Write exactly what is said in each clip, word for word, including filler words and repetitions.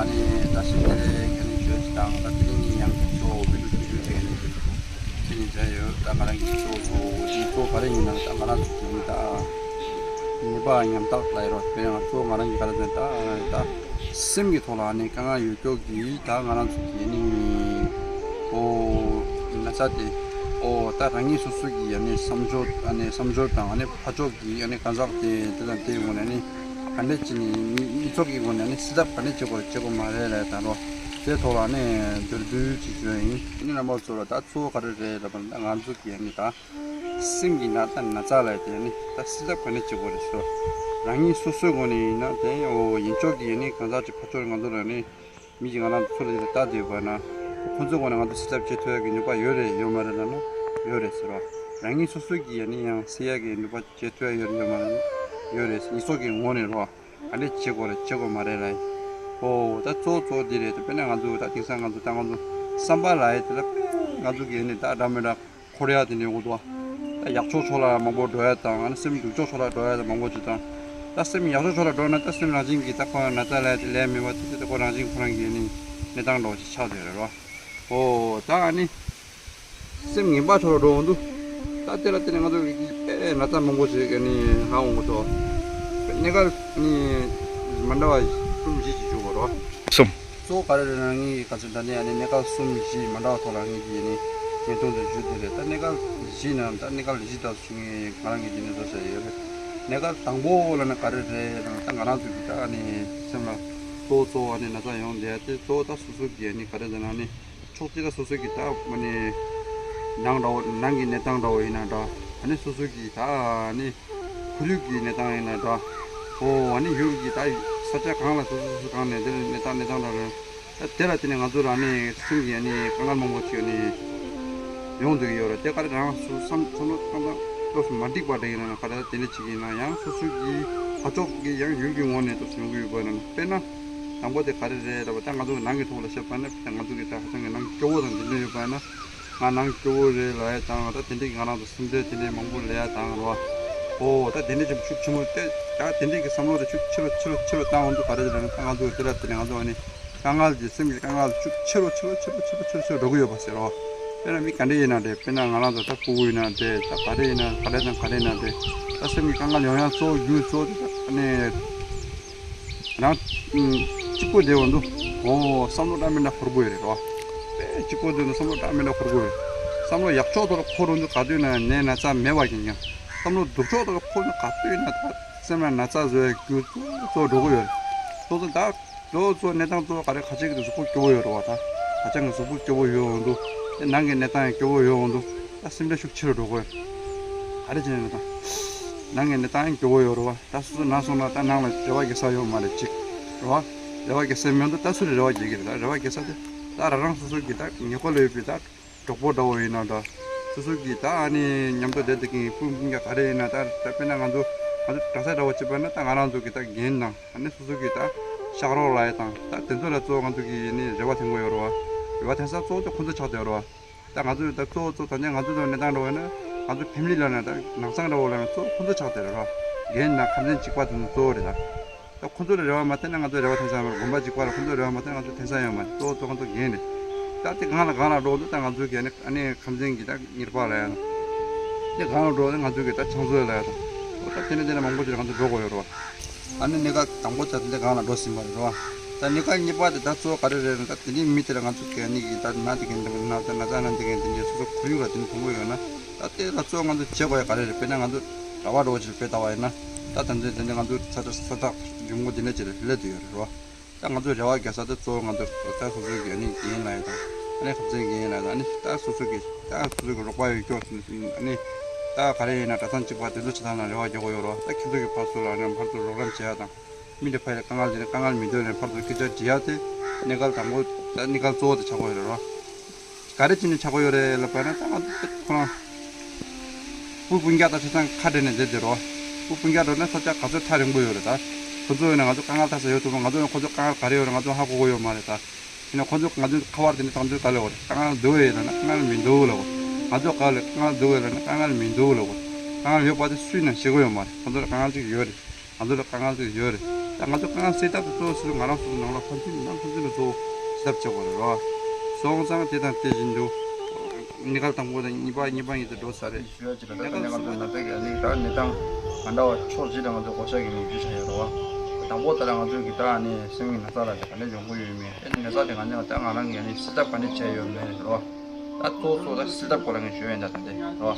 ཨ་ནི་ད་ཤི་དེ་རེད། ཁ་ནི་ཞོལ་ཅི་དང་ད་དེ་རིང་ནི་ཡང་གི་ཚོ་བི་ལུ་ཅི་ཅུ་ཅེ་ནི་དེ་ནི་བྱ་ཡོད། ད་ང་རང་གི་ཚོ་ཚོ་ཅི་ཚོ་ག་རེ་ཡིན་ན་ད་ང་རང་ཚོ་ནི་ད་ནི་པ་ཉམ་ཐག་ལ་ཡོད་རོ། དེ་ཡང་ཚོ་ང་རང་གི་ག་རེ་ཟེར་ད་ད་སེམས་ཀྱི་ཐོག་ལ་ནི་དཀའ་ངལ་ཡོད་ཀྱོག་གི་ད་ང་རང་ཚོ་གི་ནི་ཨོ་ན་ཚ་དེ་ཨོ་ད་རང་ཉིད་སོ་སོ་གི་ཡ་ནི་བསམ་སྦྱོར་ཨ་ནི་བསམ་སྦྱོར་དང་ཨ་ནི་ཕ་ཕྱོགས་ཀྱི་ཨ་ནི་གང་ཟག་དེ་དེ་དང་དེའི་ངོས་ནས་ནི་ག་འདྲས་ཅི་ནི་མི་མི་ཚོགས་ཀྱི་ངོས་ནས་ནི་སེལ་ཐབས་ག་འདྲས་བྱེད་དགོས་རེད་བྱེད་དགོས་མ་རེད་ལབ་དང་རོ། དེ་ཐོག་ལ་ནི་མདོར་བསྡུས་ཅིག་ཞུ་ཡ་ཡིན། ཨ་ནི་རྣམ་པ་ཚོ་ལ་ད་གཙོ་བོ་ག་རེ་རེད་ལབ་པ་ན་ད་ང་ཚོ་གི་ཨ་ནི་ད་སེམས་ཀྱི་ན་ད་ན་ཚ་ལབ་དེ་ནི་ད་སེལ་ཐབས་ག་འདྲས་བྱེད་དགོས་རེད་ཟེར། རང་ཉིད་སོ་སོའི་ངོས་ནས་ཡིན་ན་དེ་ཨོ་ཡིན་ཕྱོགས་ཀྱི་ཨ་ནི་གང་ཟག་ཅིག་ཕ་ཕྱོགས་ང་ཚོ་ལ་ནི། མི་གིས་ང་རང་ཚོ་ལ་ལྟ་བསྡད་པ་ན། ཁོ་ཚོའི་ངོས་ནས་ང་ཚོ་སེལ་ཐབས་བྱེད་ཐུབ་ཡག་གི་ནུས་པ་ཡོད་རེད་ཡོད་མ་རེད་ལབ་ན། ཡོད་རེད་ཟེར་བ། རང་ཉིད་སོ་སོ་གིས་ཡ་ནི་ཡང་སེལ་ཡག་གི་ནུས་པ་བྱེད་ཐུབ་ཡག་ཡོད་རེད་ཡོད་མ་རེད་ན། ཡོད་རེད་ཟེར། ཡིན་ཕྱོགས་ཀྱི་ངོས་ནས་རོ། ག་འདྲས་བྱེད་དགོས་རེད་བྱེད་དགོས་མ་རེད་ལབ་ཡིན། ཨོ་ད་གཙོ་བོ་གཙོ་བོ་འདི་རེད། ད་དཔེར་ན་ང་ཚོ་ད་དེང་སང་ང་ཚོ་ད་ང་ཚོ་བསམ་པ་ལབ་ཡག་དེ་ལ་དཔེ་ང་ཚོ་གིས་ཡ་ནི་ད་འདྲ་མི་འདྲ། འཁོར་ཡ་དེ་འདྲའི་འོ་དོ། ད་ཡག་ཕྱོགས་ཕྱོགས་ལ་མང་པོ་འགྲོ་ཡ་དང་ཨ་ནི་སེམས་སྡུག་ཕྱོགས་ཕྱོགས་ལ་འགྲོ་ཡ་དང་མང་པོ་ཅིག་དང་། ད་སེམས་ཡག་ཕྱོགས་ཕྱོགས་ལ་འགྲོ་ན་ད་སེམས་རང་བཞིན་གྱིས་ད་ཁོ་ན་ཚ་ལས་དེ་ལས་མེད་པ་དེ་དེ་ད་ཁོ་རང་བཞིན་ཁོ་རང་གི་ནི་གནས་སྟངས་འདྲ་བོ་ཅིག་ཆགས་བསྡད་རེད་རོ། ཨོ་ད་ཨ་ནི་སེམས་ངན་པ་ཕྱོགས་ལ་འགྲོ་འོང་དུས། ད་དེ་ལ་བརྟེན་ནས་ང་ཚོ་གི་དཔེ་ན་ཚ་མང་པོ་ཞིག་གི་ནི་ལྷག་འོང་གི་འདུག་གནས་སྐབས་ནི་མ་འདྲ་བ་གསུམ་བཞི་ཅིག་བྱུང་བ་རོ། གསུམ། གཙོ་བོ་ག་རེ་རེད་ན་ངས་ག་ཚོད་འདྲ་ནས་ཨ་ནི་གནས་སྐབས་གསུམ་བཞི་མ་འདྲ་བ་ཐོག་ལ་ངས་ཀྱིས་ནི་བརྙན་ཐུང་དུ་བརྗོད་དེ་རེད། ད་གནས་སྐབས་བཞི་ནང་ད་གནས་སྐབས་བཞི་ལྟ་བུ་ཞིག་ངས་ང་རང་གིས་འདི་ནས་བཟོ་བྱས་ཡོད་རེད། གནས་སྐབས་དང་པོ་ལ་ནི་ག་རེ་རེད་ན་ད་ང་རང་ཚོ་གི་ད་ཨ་ནི་སེམས་ལ་གཙོ་བོ་གཙོ་བོ་ཨ་ནི་ན་ཚ་ཡོང་བསྡད་དེ་གཙོ་བོ་ད་སོ་སོ་གི་ཨ་ནི་ག་རེ་ཟེར་ན་ཨ་ནི་ཕྱོགས་གཅིག་ལ་སོ་སོ་གི་ད་ཨ་ནི་ནང་འདྲ་བོ་ནང་གི་གནས་སྟངས་འདྲ་བོ་ཡིན་ན་འདྲ་ཨ་ནི་སོ་སོ་གི་ད་ཨ་ནི། ཁོར་ཡུག་གི་གནས་སྟངས་ཡིན་ན་འདྲ། ཨོ་ཨ་ནི་ཡུལ་གྱི་ད་ས་ཆ་གང་ལ་སོ་སོ་སོ་སོ་གང་ནས་དེ་ནས་གནས་སྟངས་གནས་སྟངས་འདྲ་རེད། ད་དེ་ལ་བརྟེན་ནས་ང་ཚོ་རང་ནས་སེམས་ཀྱི་ཨ་ནི་དཀའ་ངལ་མང་པོ་ཅིག་ཨ་ནི་ཡོང་བསྡད་ཀྱི་ཡོད་རེད། དེ་ག་རེ་རང་སོ་བསམ་བསམ་བློ་བཏང་སྟངས་སྐབས་སུ་མ་འགྲིག་པ་འདྲ་ཡིན་ན་ག་རེ་ད་དེ་འདྲ་ཅིག་ཡིན་ན་ཡང་སོ་སོ་གི་ཕ་ཕྱོགས་ཀྱི་ཡང་ཡུལ་གྱི་ངོས་ནས་སྐབས་སུ་ཡོང་གི་ཡོད་པ་ཡིན་ན་དཔེར་ན་དང་པོ་དེ་ག་རེ་རེད་ལབ་པ་ད་ང་ཚོ་གི་ནང་གི་ཐོག་ལ་བཤད་པ་ན་ད་ང་ཚོ་གི་ད་ཧ་ཅང་གི་ནང་གི་སྐྱོ་བོ་དང་འདི་འདྲ་ཡོད་པ་ཡིན་ན། ང་ནང་སྐྱོ་བོ་རེད་ལབ་ཡ་དང་ད་དེ་འདྲས་ཀྱི་ང་རང་ཚོ་སེམས་ཁྲལ་དེ་འདྲས་མང་པོ་ལས་ཡ་དང་རོ། ཨོ་ད་དེ་འདྲས་ཀྱི་ཤུགས་ཆེན་པོ་དེ་ད་དེ་འདྲས་ཀྱི་བསམ་བློ་དེ་ཤུགས་ཆེ་རུ་ཆེ་རུ་ཆེ་རུ་བཏང་འོང་དུས་ག་རེ་རེད་ན་ད་ང་ཚོ་དེ་ལ་དེ་ནས་ང་ཚོ་ཨ་ནི་དཀའ་ངལ་གྱི་སེམས་ཀྱི་དཀའ་ངལ་ཤུགས་ཆེ་རུ་ཆེ་རུ་ཆེ་རུ་ཆེ་རུ་ཆེ་རུ་ཆེ་རུ་འགྲོ་གི་ཡོད་པ་ཟེར་རོ། དཔེར་ན་མི་ག་འདྲས་ཡིན་ན་རེད། དཔེར་ན་ང་རང་ཚོ་ད་སྤུ་གུ་ཡིན་ན་རེད། ད་ག་རེ་ཡིན་ན་ག་རེ་དང་ག་རེ་ཡིན་ན་རེད། ད་སེམས་ཀྱི་དཀའ་ངལ་ཡོང་ཡ་གཙོ་བོ་རྒྱུ་གཙོ་བོ་དེ་ད་ཨ་ནི། རང་གཅིག་པོ་བསྡད་འོང་དུས། ཨོ་བསམ་བློ་འདྲ་མི་འདྲ་འཁོར་གྱི་ཡོད་རེད་རོ། དཔེ་གཅིག་པོ་བསྡད་ན་བསམ་བློ་འདྲ་མི་འདྲ་འཁོར་གྱི་ཡོད་རེད། བསམ་བློ་ཡག་ཕྱོགས་ཐོག་ལ་འཁོར་འོང་དུས་ག་དུས་ན་ནད་ན་ཚ་མེད་པ་ཡིན་ཀྱང་། བསམ་བློ་སྡུག་ཕྱོགས་ཐོག་ལ་འཁོར་ན་ག་དུས་ན་ད་སེམས་ལ་ན་ཚ་བཟོ་ཡ་རྒྱུ་གཙོ་བོ་འགྲོ་གི་ཡོད་རེད། སོ་སོ་ད་གཙོ་བོ་གཙོ་གནས་སྟངས་གཙོ་བོ་ག་རེ་ཁ་ཅིག་གི་གཟུགས་པོ་སྐྱོ་བོ་ཡོད་རེད་བ། ད་ཧ་ཅང་གི་གཟུགས་པོ་སྐྱོ་བོ་ཡོད་འོང་དུས། དེ་ནང་གི་གནས་སྟངས་ཡང་སྐྱོ་བོ་ཡོད་འོང་དུས། ད་སེམས་ཁྲལ་ཤུགས་ཆེ་རུ་འགྲོ་གི་ཡོད་རེད། ག་རེ་བྱས་ནས་ད་ནང་གི་གནས་སྟངས་ཡང་སྐྱོ་བོ་ཡོད་རེད་བ། ད་སོ་སོ་ན་སོང་ན་ད་ནང་ལ་རེ་བ་རྒྱག་ས་ཡོད་མ་རེད་ཅིག་རེད་བ། རེ་བ་རྒྱག་ས་མེད་འདུག་ད་སུ་རེ་རེ་བ་རྒྱག་གི་རེད། ད་རེ་བ་རྒྱག་ས་དེ་ད་རང་རང་སོ་སོ་གི་ད་ཉེ་འཁོར་ལ་ཡོད་པའི་ད་གྲོགས་པོ་འདྲ་བོ་ཡིན་ན་འདྲ། སོ་སོ་གི་ད་ཨ་ནི་མཉམ་དུ་བསྡད་བསྡད་མཁན་སྤུན་སྤུན་ཀྱག་ག་རེ་ཡིན་ན་ད་ད་དཔེར་ན་ང་ཚོ་ང་ཚོ་གྲྭ་ས་འདྲ་བོ་བྱེད་པ་ན་ད་ང་རང་ཚོ་གི་ད་རྒན་དང་ཨ་ནི་སོ་སོ་གི་ད་ཤག་རོགས་ལབ་ཡ་དང་ད་དེ་ཚོ་ལ་གཙོ་བོ་ང་ཚོ་གི་ནི་རེ་བ་འཐེན་དགོས་ཡོད་རེད་བ། རེ་བ་འཐེན་ས་གཙོ་བོ་དེ་ཁོ་ཚོ་ཆགས་བསྡད་ཡོད་རེད་བ། ད་ང་ཚོ་ད་གཙོ་བོ་གཙོ་ད་ནས་ང་ཚོ་ཚོ་གནས་སྟངས་འདྲ་བོ་ཡིན་ན་ང་ཚོ་ཕེ་མི་ལི་ལབ་ན་ད་ནང་ཚང་འདྲ་བོ་ལབ་ན་གཙོ་བོ་ཁོ་ཚོ་ཆགས་བསྡད་རེད་ར། རྒན་ན་ཁམས་ཚན་གཅིག་པ་དེ་ཚོ་གཙོ་བོ་རེད་ད། ད་ཁོ་ཚོ་ལ་རེ་བ་མ་བརྟེན་ན་ང་ཚོ་རེ་བ་འཐེན་ས་ཡོད་མ་རེད། དགོན་པ་གཅིག་པ་ལ་ཁོ་ཚོ་རེ་བ་མ་བརྟེན་ན་ང་ཚོ་འཐེན་ས་ཡོད་མ་རེད། གཙོ་བོ་གཙོ་ཁོ་ཚོ་རྒན་རེད། ད་དེ་གང་ལ་གང་ལ་འགྲོ་འདུག་ད་ང་ཚོ་གི་ཨ་ནི་ཨ་ནི་ཁམས་ཚན་གྱི་ད་གཉེར་པ་ལ་ཡང་དེ་གང་ལ་འགྲོ་ད་ང་ཚོ་གི་ད་ཕྱག་མཛོད་ལ་ཡང་ད་དེ་ནས་དེ་ནས་མང་པོ་ཅིག་ལ་ང་ཚོ་འགྲོ་དགོས་ཡོད་རེད་བ། ཨ་ནི་གནས་སྐབས་དང་པོ་ཆ་དེ་འདྲ་གང་ལ་འགྲོ་ཟིན་པ་རེད་རོ། ད་གནས་སྐབས་གཉིས་པ་དེ་ད་གཙོ་བོ་ག་རེ་རེད་ན་ད་དེ་འདྲའི་མི་དེ་ལ་ང་ཚོ་ག་ནི་གི་ད་ན་དེ་ག་ན་ད་ན་ཚ་ན་དེ་ག་དེ་འདྲའི་སོ་སོ་ཁོར་ཡུག་ལ་དེ་འདྲ་མཐོང་གི་ཡོད་ན་ད་དེ་ལ་གཙོ་བོ་ང་ཚོ་བྱེད་དགོས་ཡ་ག་རེ་རེད། དཔེར་ན་ང་ཚོ་ར་བ་འགྲོ་ཕྱིར་དཔེ་ལྟ་བ་ཡིན་ན་ད་ད་འདྲ་དེ་འདྲ་ང་ཚོ་ཚ་ཚ་ཚ་ཐག་རིང་པོ་དེ་འདྲ་ཅིག་ལ་སླེབས་བསྡད་ཡོད་རེད་རོ། ད་ང་ཚོ་རེ་བ་རྒྱག་ས་དེ་གཙོ་བོ་ང་ཚོ་ད་སོ་སོའི་གི་ཨ་ནི་རྒན་ལ་ཡིན་དང་ཨ་ནི་ཁམས་ཚན་རྒན་ལ་ཡིན་དང་ཨ་ནི་ད་སོ་སོ་གི་ད་སོ་སོ་གི་རོགས་པ་ཡོད་ཀྱོག་ཨ་ནི་ད་ག་རེ་ཡིན་ན་གྲྭ་ཚང་གཅིག་པ་དེ་ཚོ་ཆ་ཚང་ལ་རེ་བ་རྒྱག་གི་ཡོད་རོ། ད་ཁྱེད་ཚོ་གི་ཕར་ཚུར་ལ་ཨ་ནི་ཕར་ཚུར་རོགས་རམ་བྱེད་ཡ་དང་། མི་འདྲ་ཕ་ཡི་དཀའ་ངལ་འདི་ནི་དཀའ་ངལ་མི་འདོད་ནས་ཕར་ཚུར་སྐད་ཆ་འདྲི་ཡ་དེ་གནས་སྐབས་དང་པོ་ད་གནས་སྐབས་གཙོ་བོ་དེ་ཆགས་ཀྱི་ཡོད་རེད་རོ། ག་རེ་བྱས་ནས་ཆགས་ཀྱི་ཡོད་རེད་ལབ་པ་ན་ད་ང་ཚོ་ཁོ་རང་སྤུ་སྤུན་ཀྱག་དང་ཆ་ཚང་ཁ་བྲལ་ནས་བསྡད་བསྡད་རོ། སྤུ་སྤུན་ཀྱག་འགྲོ་ན་ས་ཆ་ག་ཚོད་ཐག་རིང་པོ་ཡོད་རེད་ད། ཁོ་ཚོ་ཡོད་ན་ང་ཚོ་དཀའ་ངལ་ཐག་ས་ཡོད་ཐུབ་རོ། ང་ཚོ་ཡོད་ན་ཁོ་ཚོ་དཀའ་ངལ་ག་རེ་ཡོད་རེད་ང་ཚོ་ཧ་གོ་གི་ཡོད་མ་རེད་ད། ཡིན་ན་ཁོ་ཚོ་ང་ཚོ་ཁ་པར་དེ་ནི་བཏང་དུས་ག་ལབ་རེད། དཀའ་ངལ་འདུག་ལབ་རེད། དཀའ་ངལ་མི་འདུག་ལབ་རེད། ང་ཚོ་ག་ལ་དཀའ་ངལ་འདུག་ལབ་ན་དཀའ་ངལ་མི་འདུག་ལབ་རེད། དཀའ་ངལ་ཡོད་པ་དེ་སུས་ན་ཤེས་ཀྱི་ཡོད་མ་རེད། ཁོ་ཚོ་ལ་དཀའ་ངལ་ཅིག་ཡོད་རེད། ང་ཚོ་ལ་དཀའ་ངལ་ཅིག་ཡོད་རེད། ད་ ང་ཚོ་དཀའ་ངལ་སེལ་ཐབས་དེ་གཙོ་བོ་ཟེར་ན་ང་རང་ཚོ་ནང་ལོགས་ཕན་ཚུན་ནང་ཕན་ཚུན་ལ་གཙོ་བོ་བྱེད་ཐབས་བྱེད་དགོས་རེད་རོ། སོང་ཙང་དེ་དང་དེ་བཞིན་དུ་གནས་སྐབས་དང་པོ་དང་གཉིས་པ་གཉིས་པ་གཉིས་དེ་འགྲོ་ས་རེད། ཞུ་ཡ་ཅིག་ལ་གནས་སྐབས་དང་ན་ཚ་གི་ཨ་ནི་ད་གནས་སྟངས་ག་འདྲ་བ་ཕྱོགས་བཞི་ལ་ང་ཚོ་བགོ་བཤའ་གི་ནས་རྒྱུ་ཆ་ཡོད་རེད་བ། དང་པོ་ད་ལ་ང་ཚོ་གི་ད་ཨ་ནི་སེམས་ཀྱི་ན་ཚ་ལ་དེ་ག་འདྲ་ཡོང་གི་ཡོད་མེད་ཨ་ནི་ན་ཚ་དེ་ང་ཚོ་ད་ང་རང་གི་ཨ་ནི་སེལ་ཐབས་ག་འདྲ་བྱས་ཡོད་མེད་རེད་བ། ད་གཙོ་བོ་གཙོ་ད་སེལ་ཐབས་སྐོར་ལ་ངས་ཞུ་ཡ་ཡིན་ད་ད་དེ་རེད་བ།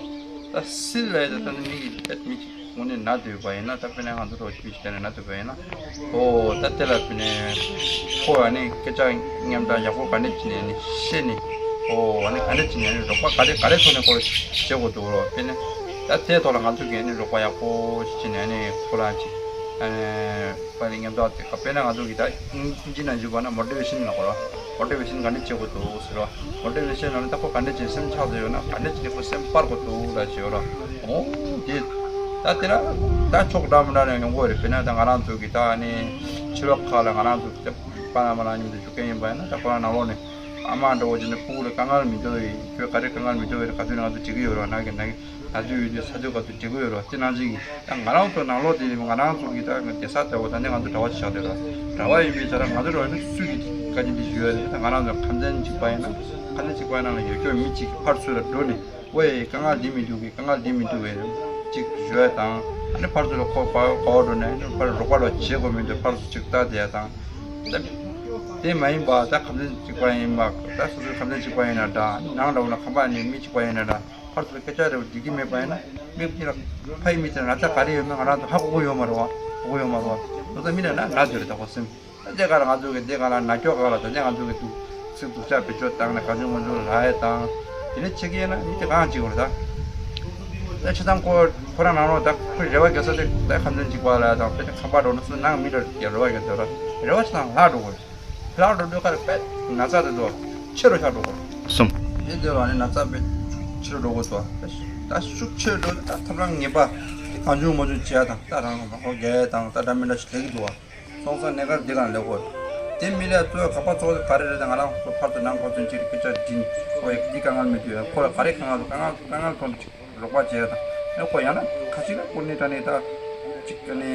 ད་སེལ་ལ་ཡ་ད་ད་ནི་མི་གི་ད་མི་གི་དངོས་གནས་ན་སྡོད་པ་ཡིན་ན་ད་དཔེར་ན་ང་ཚོ་རོགས་ཆུ་ཞིག་བལྟས་ནས་ན་སྡོད་པ་ཡིན་ན། ཨོ་ད་དེ་ལ་དཔེར་ན་ཁོ་ཨ་ནི་སྐད་ཆ་མཉམ་དང་ཡག་པོ་ག་འདྲ་བྱས་ནས་ནི་བཤད་ནས། ཨོ་ཨ་ནི་ག་འདྲ་བྱས་ནས་ཨ་ནི་རོགས་པ་ག་རེ་ག་རེ་ཐོག་ནས་ཁོ་བྱེད་དགོས་འདུག་རོགས་དཔེར་ན། ད་དེའི་ཐོག་ལ་ང་ཚོ་གིས་ཨ་ནི་རོགས་པ་ཡག་པོ་ཞིག་བྱས་ནས་ཨ་ནི་ཁོ་རང་ཅིག་ཨ་ནི་པ་ནི་མཉམ་དུ་དེ་ག་དཔེར་ན་ང་ཚོ་གིས་ད་ཨིན་ཇི་ནང་བརྗོད་པ་ན་མོ་ཊི་ཝེ་ཤན་ལ་གོ་རོགས་མོ་ཊི་ཝེ་ཤན་ག་འདྲ་བྱེད་དགོས་འདུག་ཟེར་རོགས་མོ་ཊི་ཝེ་ཤན་ལ་ནི་ད་ཁོ་ག་འདྲ་བྱས་སེམས་ཆགས་བསྡད་ཡོད་ན་ག་འདྲ་བྱས་ནས་ཁོ་སེམས་སྤར་དགོས་འདུག་ལ་བྱེད་རོགས། ཨོ་དེ་ད་དེ་ལ་ད་ཕྱོགས་འདྲ་མི་འདྲ་ནས་ཡོང་གི་རེད། དཔེར་ན་ད་ང་རང་ཚོ་གི་ད་ནི་ཕྱི་ལོགས་ཁག་ལ་ང་རང་ཚོ་གི་ད་པ་ན་མ་ན་མཉམ་དུ་བཞུགས་མཁན་ཡིན་པ་ཡིན་ན་ད་ཁོ་རང་ནང་ལོགས་ནས་ཨ་མ་འདྲ་བོ་བྱས་ནས་ཕྲུ་གུ་ལ་དཀའ་ངལ་མི་འདུག་གས་ཁྱོད་ག་རེ་དཀའ་ངལ་མི་འདུག་གས་ག་དུས་ནས་ང་ཚོ་བྱེད་ཀྱི་ཡོད་རེད་ན་གི་ན་གི་ད་དུས་ཡོད་དུས་ས་དུས་ག་ཚོད་བྱེད་ཀྱི་ཡོད་རེད་བ། དེ་ནང་བཞིན་གི་ད་ང་རང་ཚོ་ནང་ལོགས་དེ་ང་རང་ཚོ་གི་ད་སྡོད་ས་འདྲ་བོ་ད་ནི་ང་ཚོ་གྲྭ་པ་ཞིག་བཞག་བསྡད་རེད་བ། གྲྭ་པ་ཡིན་པའི་ཆ་ལ་ང་ཚོ་རོགས་ནི་སུ་གི་བཀའ་དྲིན་དེ་ཞུ་ཡ་རེད། ད་ང་རང་ཚོ་ཁམས་ཚན་གཅིག་པ་ཡིན་ན་ཁམས་ཚན་གཅིག་པ་ནང་ལ་ཡོད་ཁྱོད་མི་གཅིག་ཕར་ཚུར་ལ་འགྲོ་ནས། ཝེ་དཀའ་ངལ་འདི་མི་འདུག་གི་དཀའ་ངལ་འདི་མི་འདུག་གི་ཅིག་ཞུ་ཡ་དང་ཨ་ནི་ཕར་ཚུར་ལ་ཁོ་ག་ག་བ་འགྲོ་ནས་ཨ་ནི་ཕར་རོགས་པ་རོགས་བྱེད་དགོས་མི་འདུག་ཕར་ཚུར་ཅིག་ལྟ་བསྡད་ཡ་དང་། ད་དེ་མ་ཡིན་པ་ད་ཁམས་ཚན་གཅིག་པ་ཡིན་པ་ད་སོ་སོའི་ཁམས་ཚན་གཅིག་པ་ཡིན་ན་འདྲ་ནང་འདྲ་བོ་ན་ཁང་པ་ནས་མི་གཅིག་པ་ཡིན་ན་འདྲ་ཕར་ཚུར་སྐད་ཆ་རེ་བ་འགྲིག་གི་མེད་པ་ཡིན་ན་མི་གཅིག་ལ་ཕ་ཡི་མི་དེ་ན་ཚ་ག་རེ་ཡོད་མེད་ང་རང་ཚོ་ཧ་གོ་གི་ཡོད་མ་རེད་བ། གོ་གི་ཡོད་མ་རེད་བ། ལོ་ཚ་མི་ན་ན་ན་ཚོད་རེད་ད་ཁོ་སེམས། དེ་ག་ལ་ང་ཚོ་གི་དེ་ག་ལ་ན་སྐྱོ་ག་ལ་ད་དེ་ང་ཚོ་གི་འདུག་ཚིག་སྡུག་ཅག་བེད་སྤྱོད་བཏང་ནས་ག་ཚོད་ང་ཚོ་ལ་ཡ་དང་དེ་ནས་ཆེ་གེ་ན་མི་དེ་གང་བྱེད་དགོས་རེད་ད། ད་ཆེ་ཚང་ཁོ་ཁོ་རང་ནང་ལོགས་ད་ཁོ་རེ་བ་རྒྱག་ས་དེ་ད་ཁམས་ཚན་གཅིག་པ་ལ་ཡ་དང་དཔེ་ཁང་པ་འགྲོ་ན་སུ་ནང་མི་འགྲོ་རྒྱ་རེ་བ་རྒྱག་ཚོད་ར་རེ་བ་ཆེ་ཚང་ལྷག་འགྲོ་དགོས་རེད། ལྷག་འགྲོ་དུས་ཁ་རེ་དཔེ་ན་ཚ་དེ་ཚོ་ཆེ་རུ་ཆགས་འགྲོ་དགོས་རེད། གསུམ། དེ་དེ་ལ་ནི་ན་ཚ་དཔེ་ཆེ་རུ་འགྲོ་དགོས་ཚོ་ད་ཤུགས་ཆེ་འགྲོ་ད་ཐབས་ལམ་ངེས་པ་གང་བྱུང་མ་བྱུང་བྱས་དང་ད་རང་རང་ཧོ་རྒྱ་དང་ད་འདྲ་མི་འདྲ་ཞིག་ལས་ཀྱི་འདུག་བ། སོང་ཙང་གནས་སྐབས་འདི་གང་ལེགས་གོ། དེ་མི་ལས་གཙོས་ཁ་པར་ཚོགས་ག་རེ་རེད་དེ་ང་རང་ཁོ་ཕར་དུ་ནང་ཁོ་ཚོན་ཅིག་སྐད་ཆ་འདྲི་ཁོ་ཡ་འདི་དཀའ་ངལ་མི་འདུག་ཡ་ཁོ་ལ་ག་རེ་དཀའ་ངལ་དཀའ་ངལ་དཀའ་ངལ་ཐོན་ཅིག་རོགས་པ་བྱས་དང་ཨེ་ཁོ་ཡང་ན་ཁ་ཅིག་ལ་ཁོ་ནི་ད་ནི་ད་ཅིག་ནི་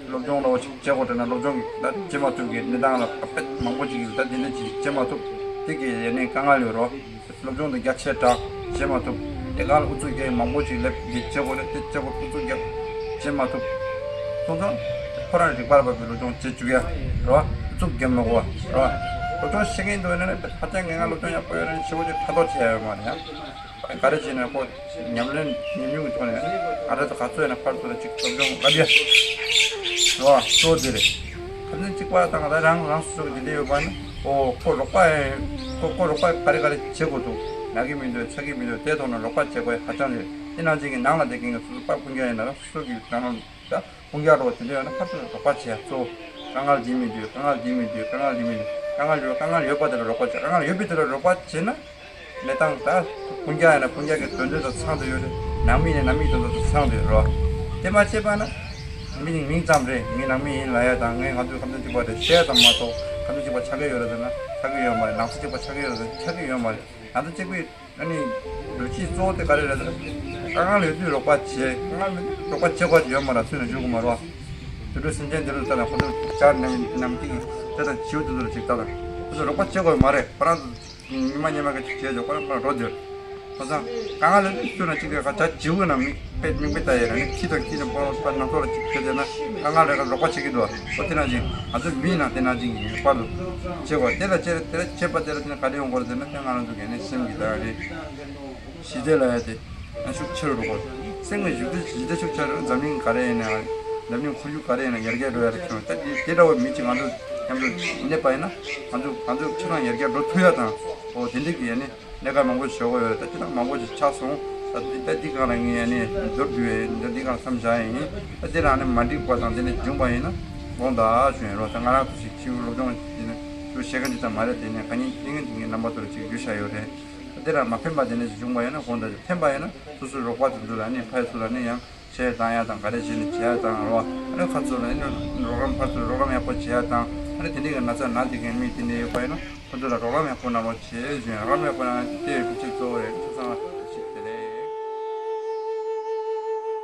སློབ་སྦྱོང་ལ་ཅིག་བྱེད་དགོས་དྲན་ན་སློབ་སྦྱོང་གི་ད་བྱེད་མ་ཐུབ་གི་གནས་སྟངས་ལ་དཔེ་མང་པོ་ཅིག་ད་འདི་འདྲ་ཅིག་བྱེད་མ་ཐུབ་དེ་གི་ཡ་ནི་དཀའ་ངལ་ཡོད་རོགས། སློབ་སྦྱོང་དེ་རྒྱ་ཆེ་དྲགས་བྱེད་མ་ཐུབ། དེ་ག་ལ་ཨུ་ཚུགས་རྒྱག་མང་པོ་ཅིག་སླེབས་དེ་བྱེད་དགོས་རེད་དེ་བྱེད་དགོས་ཨུ་ཚུགས་རྒྱག་བྱེད་མ་ཐུབ། སོང་ཙང་ཁོ་རང་རིག་པར་བབས་པའི་སློབ་སྦྱོང་བྱེད་བཅུག་ཡ་རེད་བ། ཨུ་ཚུགས་རྒྱབ་མི་དགོས་བ་རེད་བ། སློབ་སྦྱོང་ཤེས་མཁན་འདུག་ན་ཧ་ཅང་ངན་ངན་སློབ་སྦྱོང་ཡག་པོ་ཡོད་ན་ཞེ་པོ་ཅིག་ཕྲག་དོག་བྱེད་ཡ་ཡོད་མ་རེད་ཡ། ག་རེ་བྱས་ན་ཁོ་ཉམས་ལེན་ཉམས་མྱོང་གི་ཐོག་ནས་ཨ་རེ་ད་ག་ཚོད་ཡིན་ན་ཕར་ཚུར་ལ་ཅིག་སློབ་སྦྱོང་བསླབ་ཡ་རེད་བ། གཙོ་བོ་དེ་རེད། ཁ་སང་གཅིག་པ་དང་ད་རང་རང་སོ་སོ་གི་དེ་འདྲ་ཡོད་པ་ནི། ཨོ་ཁོ་རོགས་པ་ཁོ་ཁོ་རོགས་པ་ག་རེ་ག་རེ་བྱེད་དགོས་འདུག་ན་གི་མི་འདུག་ཚ་གི་མི་འདུག་དེ་ཐོག་ནས་རོགས་པ་བྱེད་དགོས་ཧ་ཅང་རེད། དེ་ནང་བཞིན་གྱི་ནང་ལ་བསྡད་མཁན་གྱི་སོ་སོ་པ་ཀུན་ཀྱང་ཡིན་ན་རང་སོ་སོ་གི་ནང་ལ་ད་ཀུན་ཀྱང་རོགས་དེ་འདྲ་ཡོད་ན་ཕར་ཚུར་རོགས་པ་བྱེད་ཡ་གཙོ་བོ། དཀའ་ངལ་འདི་མི་འདུག་དཀའ་ངལ་འདི་མི་འདུག་དཀའ་ངལ་འདི་མི་འདུག་དཀའ་ངལ་ཡོད་དཀའ་ངལ་ཡོད་པ་དེ་ལ་རོགས་པ་བྱེད་དཀའ་ངལ་ཡོད་པའི་དེ་ལ་རོགས་པ་བྱེད་ན། གནས་སྟངས་ད་ཀུན་ཀྱང་ཡིན་ན་ཀུན་ཀྱང་གི་དོན་དོན་དང་ཚང་དུ་ཡོད་རེད། ནང་མི་ཡིན་ན་ནང་མིའི་དོན་དོན་དང་ཚང་དུ་ཡོད་རེད་བ། དེ་མ་བྱས་པ་ན་མི་ནི་མིང་ཙམ་རེད། ངའི་ནང་མི་ཡིན་ལབ་ཡ་དང་ངས་ང་ཚོའི་ཁམས་ཚན་གཅིག་པ་རེད་ཟེར་ཡ་ཙམ་མ་གཏོགས་ཁམས་ཚན་གཅིག་པ་ཆགས་ཀྱི་ཡོད་རེད་ཟེར་ན་ཆགས་ཀྱི་ཡོད་མ་རེད། ནང་ཚན་གཅིག་པ་ཆགས་ཀྱི་ཡོད་རེད་ཟེར་ན་ཆགས་ཀྱི་ཡོད་མ་རེད། ང་ཚོ་གཅིག་པུའི་ཨ་ནི་འདུ་ཤེས་གཙོ་བོ་དེ་ག་རེ་རེད་ཟེར་ན་དཀའ་ངལ་ཡོད་དུས་རོགས་པ་བྱེད། དཀའ་ངལ་མེད་དུས་རོགས་པ་བྱེད་དགོས་ཀྱི་ཡོད་མ་རེད། སུས་ནས་ཞུ་གི་མ་རེད་བ། དུད་འགྲོ་སེམས་ཅན་དེ་ཚོ་ལྟ་ན་ཁོ་ཚོ་བྱ་ནམ་ནམ་ཏིག་དེ་དང་བྱིའུ་དེ་ཚོ་ལ་ཅིག་ལྟ་ན་ཁོ་ཚོ་རོགས་པ་བྱེད་དགོས་ཡོད་མ་རེད། ཁོ་རང་ཚོ། ཉི་མ་ཉི་མ་གི་ཅིག་བྱས་ཀྱང་ཁོ་རང་ཁོ་རང་འགྲོ་འདོད། ཁོ་ཚང་དཀའ་ངལ་ལས་བསྐྱོད་ན་གཅིག་གི་ཁ་བྱ་བྱིའུ་ན་མིག་དཔེ་མིག་དཔེ་ལྟ་ཡས་ར་ནི་ཁྱི་དང་ཁྱི་དང་པོ་པ་སྣ་ཚོགས་ལ་གཅིག་བྱས་བསྡད་ན་དཀའ་ངལ་རེ་ག་རོགས་པ་བྱེད་ཀྱི་འདུག་ཨོ་དེ་ནང་བཞིན་ང་ཚོ་མི་ཡིན་ན་དེ་ནང་བཞིན་གྱི་ངེས་པར་དུ་བྱེད་དགོས། དེ་ལ་བྱེད་དེ་ལ་བྱེད་པ་དེ་ལ་དེ་ནི་ག་རེ་ཡོང་དགོས་རེད་ཟེར་ན་དེ་ང་རང་ཚོ་གི་ནི་སེམས་ཀྱི་ད་རེད། ཞི་བདེ་ལ་ཡ་དེ་ཤུགས་ཆེ་རུ་འགྲོ་དགོས། སེམས་ཀྱི་ཞི་བདེ་ཞི་བདེ་ཤུགས་ཆེ་རུ་འཛམ་གླིང་ག་རེ་ཡིན་ན་འཛམ་གླིང་འཁོར་ཡུག་ག་རེ་ཡིན་ན་ཡར་རྒྱས་འགྲོ་ཡ་རེད། ཁྱོད་ད་དེ་དེ་འདྲ་བ་མི་གཅིག་ང་ཚོ་མཉམ་དུ་གནས་པ་ཡིན་ན་ང་ཚོ་ང་ཚོ་ཁྱོད་རང་ཡར་རྒྱས་འགྲོ་ཐུབ་ཡ་དང་། ཨོ་དེ་འདྲ་གི་ཡ་ནི། གནས་སྐབས་མང་པོ་ཞིག་ཞོགས་པ་ཡོད་རེད། ད་ཅི་ཐང་མང་པོ་ཞིག་ཆགས་སོང་། ད་འདི་ད་འདི་སྒང་ལ་ངས་ཨ་ནི་མདོར་བསྡུས་ཡས་འདི་འདི་སྒང་ལ་མཚམས་བཞག་ཡིན། ད་འདི་ལ་ཨ་ནི་མ་འགྲིག་པ་དང་འདི་ནས་བྱུང་པ་ཡིན་ན་དགོངས་དག་ཞུ་ཡིན་རོགས། ད་ང་རང་ཚོ་ཞིག་ཕྱིའུ་སློབ་སྦྱོང་འདི་ནས་ཚུར་བཤད་མཁན་འདི་ཙམ་མ་རེད། དེ་ནས་དཀའ་ངལ་འཕྲད་མཁན་འདི་ངའི་རྣམ་པ་ཚོ་ལ་ཅིག་ཞུ་བཞག་ཡོད་རེད། ད་འདི་ལ་མ་ཕན་པ་འདི་ནས་ཅིག་བྱུང་པ་ཡིན་ན་དགོངས་དག་ཕན་པ་ཡིན་ན་སོ་སོའི་རོགས་པ་དེ་ཚོ་ལ་ཨ་ནི་ཕ་ཡུལ་ཚོ་ལ་ཨ་ནི་ཡང་། ཆེད་བཏང་ཡ་དང་ག་རེ་བྱས་ནས་བྱེད་ཡ་དང་རོ། ཨ་ནི་ཁ་ཚུར་ལ་ཨ་ནི་རོགས་རམ་ཕར་ཚུར་རོགས་རམ་ཡག་པོ་བྱེད་ཡ་དང་ཨ་ནི་དེ་འདྲའི་གི་ན་ཚ་ན་དེ་གི་མི་དེ་འདྲ་ཡོད་པ་ཡིན་ན་ཁོ་ཚོ་ལ་རོགས་རམ་ཡག་པོ་གནང་རོགས་བྱེད་ཞུ་ཡ། རོགས་རམ་ཡག་པོ་གནང་ཡ་དེ་ཡོད་པའི་ཆེད་གཙོ་བོ་རེད། ཁ་སང་ལ་